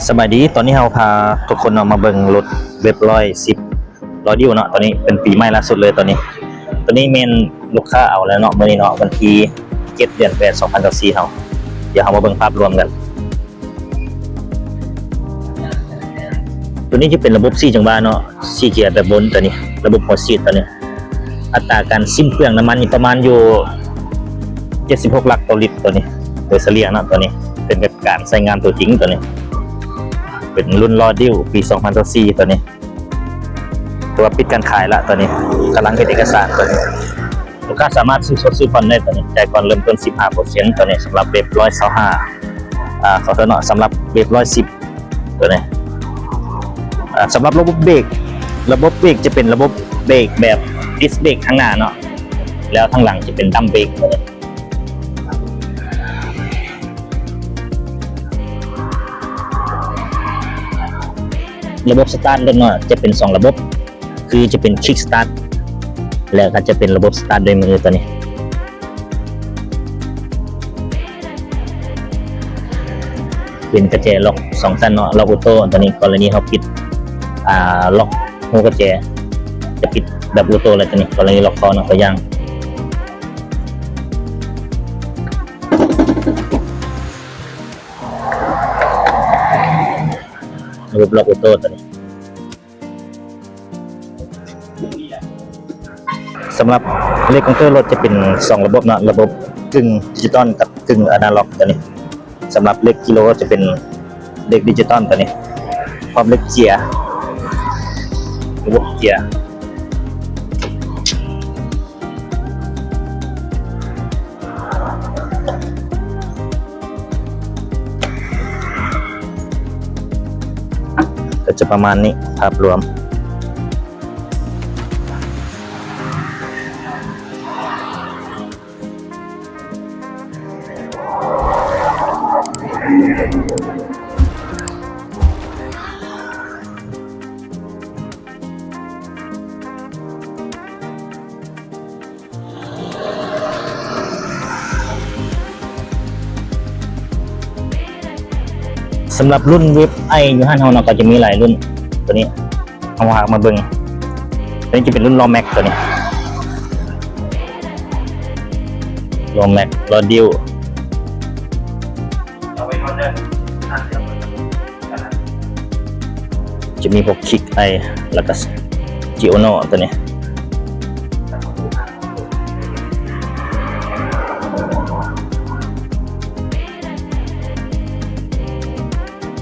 ສະບາຍດີ, ຕອນນີ້ເຮົາພາທຸກຄົນເນາະ ມາເບິ່ງລົດເວັບຮ້ອຍສິບ ລໍດິວເນາະ. ຕອນນີ້ເປັນປີໃໝ່ລ່າສຸດເລີຍຕອນນີ້. ຕອນນີ້ແມ່ນລູກຄ້າເອົາແລ້ວເນາະ ມື້ນີ້ເນາະ ວັນທີເຈັດ ເດືອນແປດ ສອງພັນຊາວສີ່ ເຮົາ. ດຽວເຮົາມາເບິ່ງພາບລວມກັນ. ຕົວນີ້ຈະເປັນລະບົບສີ່ຈັງຫວະເນາະ, ສີ່ເກຍແບບວົນຕົວນີ້ ລະບົບຫົວສີດຕົວນີ້. ອັດຕາການສິ້ນເປືອງນ້ຳມັນນີ້ປະມານຢູ່ເຈັດສິບຫົກຫຼັກຕໍ່ລິດຕົວນີ້ ໂດຍສະເລ່ຍເນາະ. ຕົວນີ້ເປັນແບບການໃຊ້ງານຕົວຈິງຕົວນີ້. ເປັນລຸ້ນລໍດິວປີສອງພັນຊາວສີ່ຕົວນີ້. ຖືວ່າປິດການຂາຍລະຕົວນີ້, ກຳລັງເຮັດເອກະສານຕົວນີ້. ລູກຄ້າສາມາດຊື້ສົດຊື້ຜ່ອນໄດ້ຕົວນີ້, ຈ່າຍກ່ອນເລີ່ມຕົ້ນສິບຫ້າເປີເຊັນຕົວນີ້. ສຳລັບເວັບຮ້ອຍຊາວຫ້າ ອາ ຂໍໂທດເນາະ, ສຳລັບເວັບຮ້ອຍສິບຕົວນີ້. ອາ ສຳລັບລະບົບເບຣກ, ລະບົບເບຣກຈະເປັນລະບົບເບຣກແບບດິສເບຣກທາງໜ້າເນາະ, ແລ້ວທາງຫຼັງຈະເປັນດັມເບຣກຕົວນີ້. ລະບົບສະຕາດລົດເນາະ ຈະເປັນສອງລະບົບ ຄືຈະເປັນຄິກສະຕາດ ແລ້ວກໍຈະເປັນລະບົບສະຕາດດ້ວຍມືຕົວນີ້. ເປັນກະແຈລັອກສອງຊັ້ນເນາະ, ລັອກໂອໂຕ້ຕົວນີ້. ກໍລະນີເຮົາປິດ ອາ ລັອກຮູກະແຈ ຈະປິດແບບໂອໂຕ້ເລີຍຕົວນີ້. ກໍລະນີລັອກຄໍເນາະ ຕົວຢ່າງ ລະບົບລັອກໂອໂຕ້ຕົວນີ້. ສຳລັບເລກຄອງເຕີລົດຈະເປັນສອງລະບົບເນາະ, ລະບົບກຶ່ງດິຈິຕອນກັບກຶ່ງອານາລັອກຕົວນີ້. ສຳລັບເລກກິໂລຈະເປັນເລກດິຈິຕອນຕົວນີ້ ພ້ອມເລກເຈຍ ລະບົບເຈຍ. ກໍຈະປະມານນີ້ພາບລວມ. ສຳລັບລຸ້ນເວັບໄອຢູ່ຮ້ານເຮົາເນາະ ກໍຈະມີຫຼາຍລຸ້ນ. ຕົວນີ້ເຮົາຫາມາເບິ່ງ, ຕົວນີ້ຈະເປັນລຸ້ນລໍແມັກຕົວນີ້, ລໍແມັກ ລໍດິວ. ຈະມີພວກຄິກໄອ ແລ້ວກໍຈີໂອໂນຕົວນີ້.